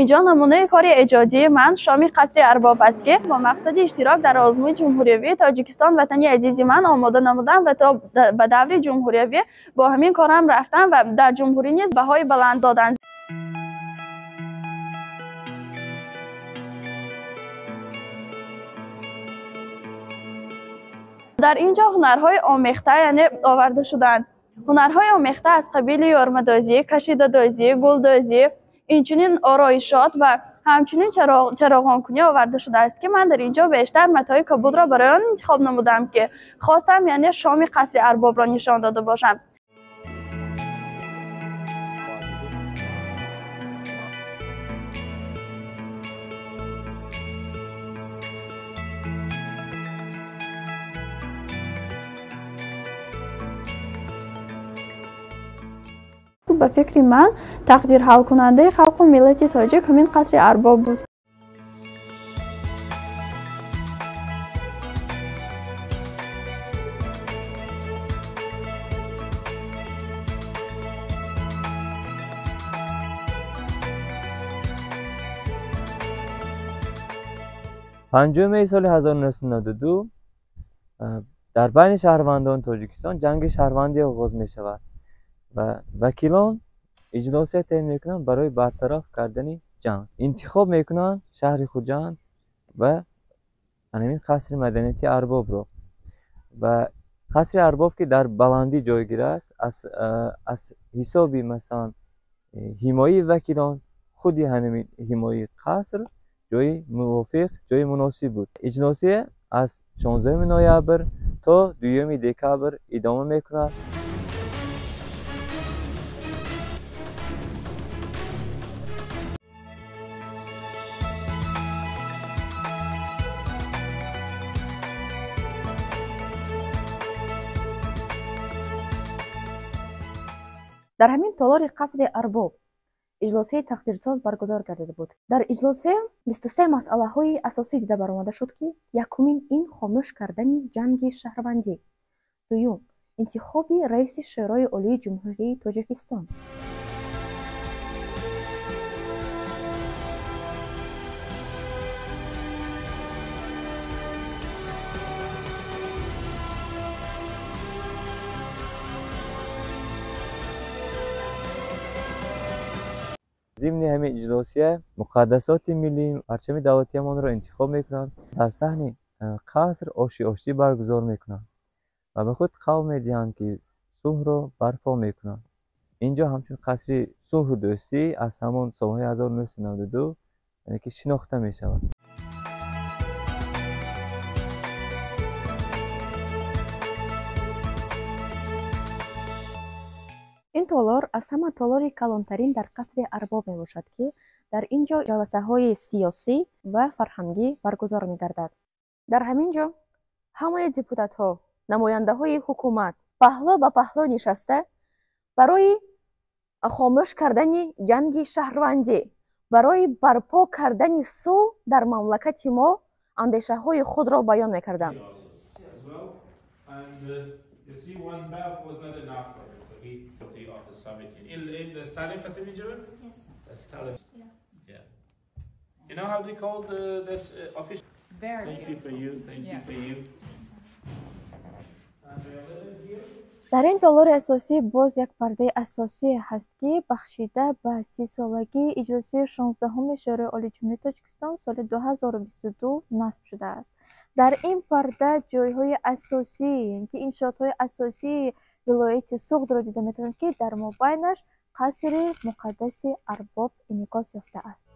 Инҷо намунаи кори эҷодии ман шоми қасри арбоб аст, ки бо мақсади иштирок дар озмуни ҷумҳуриявии Тоҷикистон ватани азизи ман омода намудам ва то ба даври ҷумҳуриявӣ бо ҳамин корам рафтам ва дар ҷумҳурӣ низ баҳои баланд доданд. Дар ин ҷо ҳунарҳои омехта яъне оварда шуданд. Ҳунарҳои омехта аз қабили ёрмадозӣ, кашидадозӣ, гулдозӣ, инчунин ороишот ва ҳамчунин чароғонкунӣ оварда шудааст, ки ман дар ин ҷо бештар матои кабудро барои он интихоб намудам, ки хостам яъне шоми қасри арбобро нишон дода бошам. Ба фикри ман тақдир ҳалкунандаи халқу миллати тоҷик ҳамин қасри арбоб буд. Панҷуми соли 1992 дар байни шаҳрвандони Тоҷикистон ҷанги шаҳрвандӣ оғоз мешавад ва вакилон иҷлосия таъин мекунанд барои бартараф кардани ҷанг. Интихоб мекунанд шаҳри Хуҷанд ва ҳамин қасри маданияти арбобро. Ва қасри арбоб, ки дар баландӣ ҷойгир аст, аз ҳисоби масалан ҳимояи вакилон худи ҳамин ҳимояи қаср ҷои мувофиқ, ҷои муносиб буд. Иҷлосия аз 16 ноябр то 2 декабр идома мекунад. Дар ҳамин толори қасри арбоб иҷлосияи тақдирсоз баргузор гардида буд. Дар иҷлосия 23 масъалаҳои асосӣ дида баромада шуд, ки якумин ин хомӯш кардани ҷанги шаҳрвандӣ, дуюм интихоби раиси Шӯрои Олии Ҷумҳурии Тоҷикистон. Зимни ҳамин иҷлосия муқаддасоти миллӣ, парчами давлатиамонро интихоб мекунанд, дар саҳни қаср оши оштӣ баргузор мекунанд ва ба худ қавл медиҳанд, ки сулҳро барпо мекунанд. Инҷо ҳамчун қасри сулҳу дӯстӣ аз ҳамон солҳои 1992 яъне ки шинохта мешавад. Ин толор аз ҳама толори калонтарин дар қасри арбоб мебошад, ки дар ин ҷо ҷаласаҳои сиёсӣ ва фарҳангӣ баргузор мегардад. Дар ҳамин ҷо ҳамаи депутатҳо, намояндаҳои ҳукумат паҳло ба паҳло нишаста барои хомӯш кардани ҷанги шаҳрвандӣ, барои барпо кардани сулҳ дар мамлакати мо андешаҳои худро баён мекарданд. Yes. Yeah. You know how they call this office? Very. Thank you for you. Thank you for you. Дар ин толори асосӣ боз як пардаи асосӣ ҳаст, ки бахшида ба 30-солагии иҷлосияи 16-уми Шӯрои Олии Ҷумҳурии Тоҷикистон соли 2022 насб шудааст. Дар ин парда ҷойҳои асосӣ, яъне ки иншоотҳои асосии вилояти Суғдро дида метавонед, ки дар мобайнаш қасри муқаддаси арбоб инъикос ёфтааст.